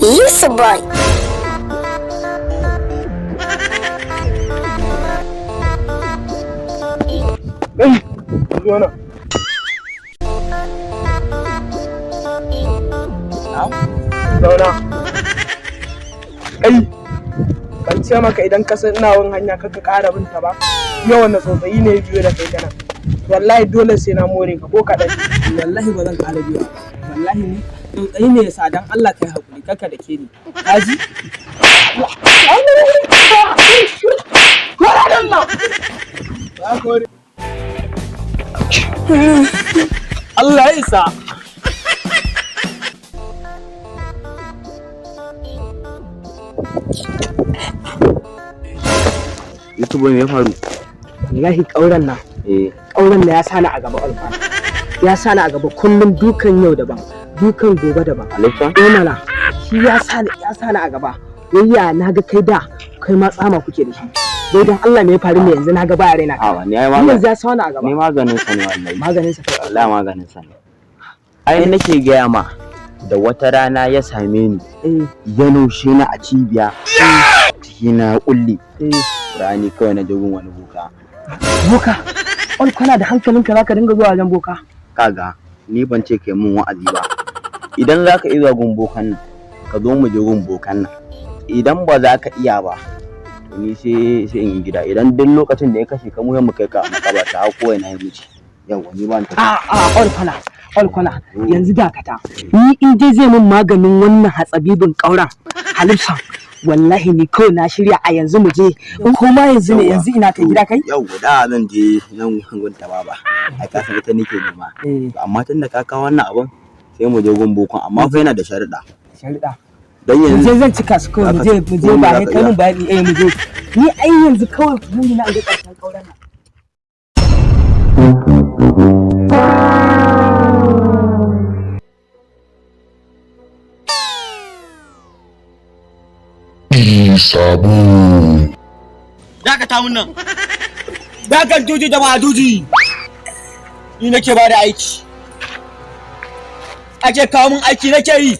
Yusuf Boy. Kai, zo nan. Zauna. Kai, ban ce maka idan ka san ina wani hanya kaka ƙara bin ta ba. Yawan na tsotsayi ne biyo da kai kana. Wallahi dole sai na more ka ko kaɗan. Wallahi ba zan ƙara biya ba. Wallahi ni tsautsayi ne yasa, dan Allah kai hakuri, kaka da ke ni kaji. Allah ya isa. Yusuf, me ya faru? Wallahi ƙauren nan, ƙauren nan ya sani a gaba, alfa ya sani a gaba, kullum dukan yau daban, dukan gobe daban. Alifta? Eh mana, shi ya sani a gaba. Wayya, na ga kai da kai ma tsama kuke da shi. Wai dan Allah me ya faru ne yanzu na ga baya raina ka? Awa, ni ai Ni yanzu maganin. ya sani a gaba. Ni maganin sa ne wallahi. Maganin sa kai? Wallahi maganin sa ne. Ai nake gaya ma, da wata rana ya same ni, ya naushe ni a cibiya. Ciki na kulli. Rani kawai na je gun wani boka. Boka? Ol kana da hankalinka zaka dinga zuwa wajen boka? Kaga, ni ban ce kai mun wa'azi ba. Idan za ka iya gun bokan nan, ka zo mu je gun bokan nan. Idan ba za ka iya ba, to ni sai in yi gida. Idan duk lokacin da ya kashe ka, mu mu kai ka makabarta har ko ina ya wuce. Yawwa, ni ba ni tafi. A a, ol kwana, ol kwana, yanzu dakata. Ni in dai zai min maganin wannan hatsabibin ƙauran halifsan, wallahi ni kawai na shirya a yanzu mu je, in koma yanzu ne. Yanzu ina kai gida kai? Yau da zan je nan gun ta baba, ai ka san ita nake nema. Eh. To amma tunda ka kawo wannan abun, sai mu je gun bokon, amma fa yana da sharuɗa. Sharuɗa? Dan Mu yanzu je, zan cika su kawai. Mu je, mu je. Zaka Ba iya. sai kai mun bayani. Eh, mu je. Ni ai yanzu kawai buri na ga ƙarshen ƙauran nan. Sabo. Dakata mun nan. Dakan juji, jama'a juji. Ni nake ba da aiki. Ake kawo mun aiki nake yi.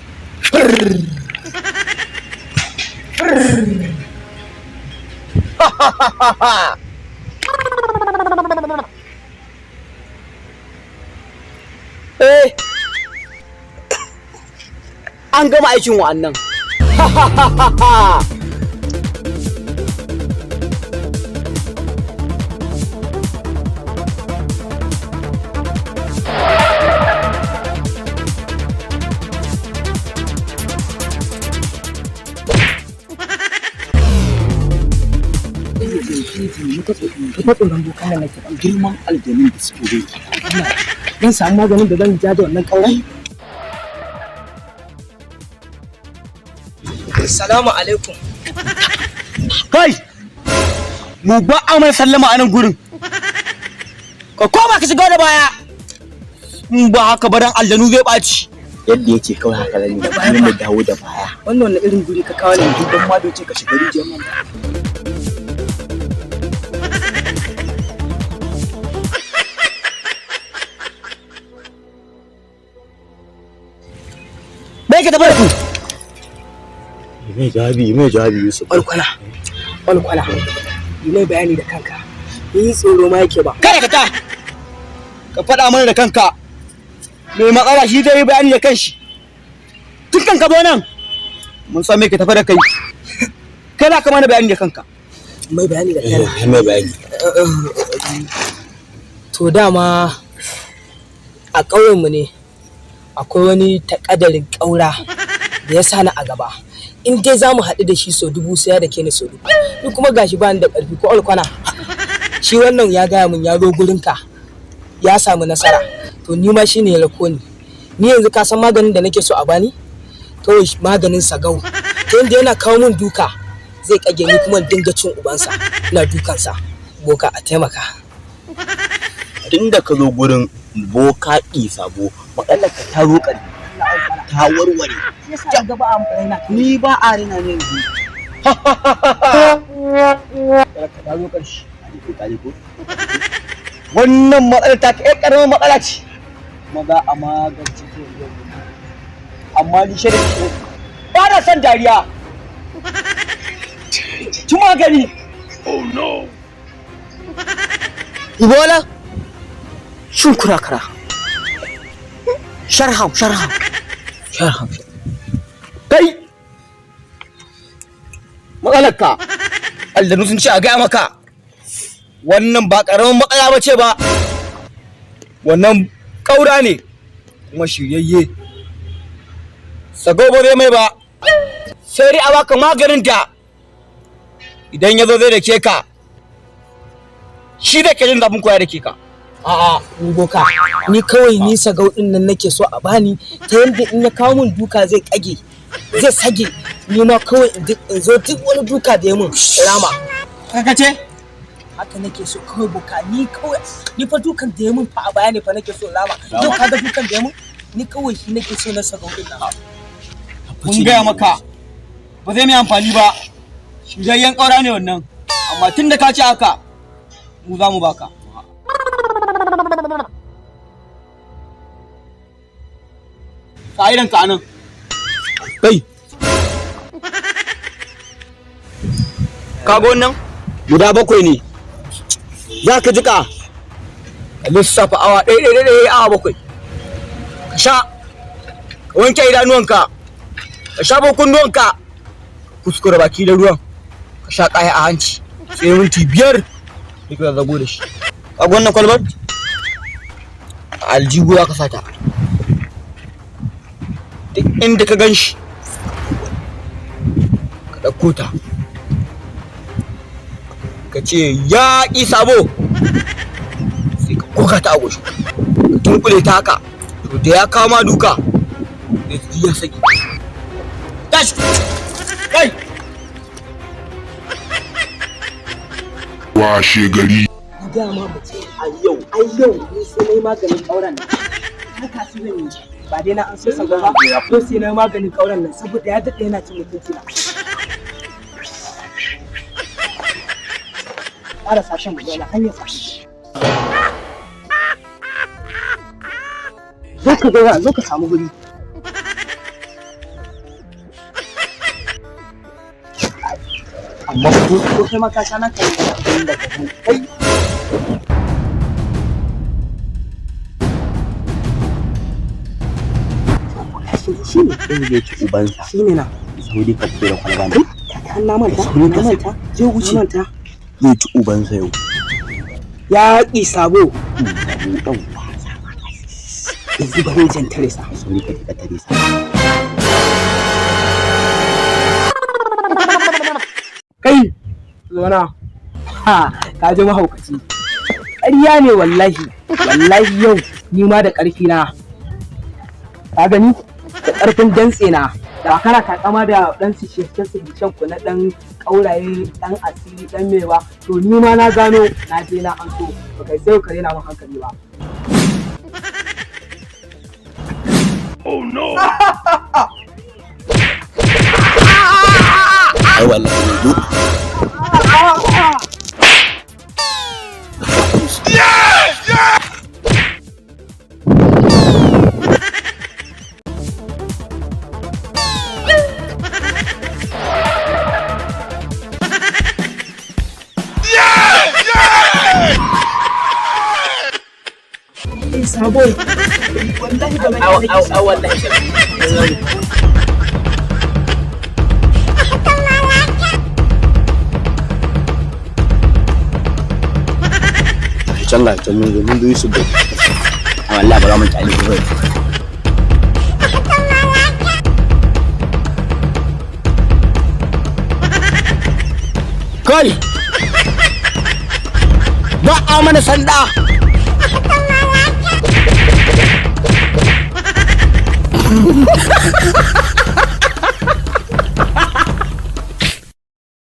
Eh. An gama aikin wa'annan. Ita tsoron bokan nan nake. Girman aljanin da suke gun. Zan samu maganin da zan ja da wannan ƙauran. Salamu alaikum. Kai! Mu ba a mai sallama a nan gurin. Ka koma ka shiga da baya. In ba haka ba dan aljanu zai ɓaci. Yadda yake kawai haka zan yi da mu dawo da baya. Wannan wani irin guri ka kawo ne? Idan ma bai ce ka shiga rijiyar nan ba. Bai ka tafi da ku. Mai jawabi, mai jawabi, Yusuf. Kwalkwala, kwalkwala, yi mai bayani da kanka, ni tsoro ma yake ba. Kada ka ta. Ka faɗa mana da kanka. Mai matsala shi zai yi bayani da kanshi. Tun kan ka zo nan. Mun san me ka tafi da kai. Kada ka mana bayani da kanka. Mai bayani da kaina? Mai bayani. To dama a ƙauyenmu ne akwai wani takadarin ƙaura da ya sani a gaba, in dai za mu haɗu da shi sau 1000 sai ya da ke ni sau 1000. Ni kuma gashi ba ni da ƙarfi ko alkwana. Shi wannan ya gaya min ya zo gurinka ya samu nasara, to ni ma shine ya rako ni. Ni yanzu ka san maganin da nake so a bani kawai, maganin sagau, ta yadda yana kawo min duka zai kage, ni kuma in dinga cin ubansa ina dukansa. Boka, a taimaka. Tunda ka zo gurin boka sabo, matsalar ka ta zo ƙarfi. Ta warware. Yasa gaba a raina. Ni ba a rina ne yanzu. Ka ta zo ƙarshe. Wannan matsalar ta kai ƙaramin matsala ce. Kuma za a magance ta yanzu. Amma ni shirin Ba na son dariya. Ci magani. Ibola shukura kara. Sharham sharham. Sharham. Kai! Matsalarka, aljanu sun ce a gaya maka, wannan ba ƙaramin matsala ba ce ba, wannan ƙaura ne, kuma shiryayye. Sago ba zai mai ba, sai dai a baka maganin da idan ya zo zai da ke ka, shi da ke jin zafin koya da ke ka. A'a, boka, ni kawai ni sagau din nan nake so a bani ta yanda in ya kawo min duka zai kage, zai sage, ni ma kawai in zo duk wani duka da ya min rama. Kaka ce? Haka nake so kawai boka, ni kawai ni fa dukan da ya min fa a baya ne fa nake so rama. Yau kaga dukan da ya min, ni kawai shi nake so na sagau din nan. Mun gaya maka, ba zai mai amfani ba, shiryayyen ƙaura ne wannan, amma tun da ka ce haka, mu za mu baka. Ka'idan ka anan. Kai. Kaga wannan? Guda 7 ne. Za ka jiƙa. Ka lissafa awa ɗaya ɗaya ɗaya awa 7. Ka sha. Ka wanke idanuwanka. Ka shafa kunnuwanka. Kuskure baki da ruwan. Ka sha ƙaya a hanci. Sai minti 5. Sai ka zago da shi. Kaga wannan kwalbar? A aljihu za ka sata. Duk inda ka gan shi ka ɗauko ta ka ce ya ƙi sabo, sai ka koka ta a goshi ka tunkule ta haka, to da ya kawo ma duka ya ji ya saki. Tashi kai. Washe gari. Dama mutum a yau ni sai na yi maganin ƙauran nan. Haka su zan yi. Ba dai na an so sagau ba, yau sai na yi maganin ƙauran nan saboda ya daɗe yana cin mutunci na. Ƙara sashen mu zauna hanyar sa. Zo ka zauna, zo ka samu guri. Amma ko kai ma ka sha naka ne da ka kai. Shi ne. In zai ci ubansa. Shi ne na. Sauri ka fito da kwalba ne. Kaka na manta, Sauri na ka manta, je wuce. Na manta. Zai ci ubansa yau. Ya ƙi sabo. Sabo ɗan. Yanzu bari in tare sa. Sauri ka ka tare sa. Kai, zauna. Ha, ka ji mahaukaci. Ƙarya ne wallahi. Wallahi yau ni ma da ƙarfi na. Ka gani? Da ƙarfin dantse na. Da kana takama da ɗan sishe-sishen ku na ɗan ƙauraye, ɗan asiri, ɗan mewa. To ni ma na gano na je na an so. Ba kai sai ka rena min hankali ba. Ai wallahi ne duk. Sabo. Wallahi ba zan Au wallahi. Can ga can mun zo mun zo Yusuf da. Wallahi ba za mu kyale ku ba. Kai! Ba a mana sanda!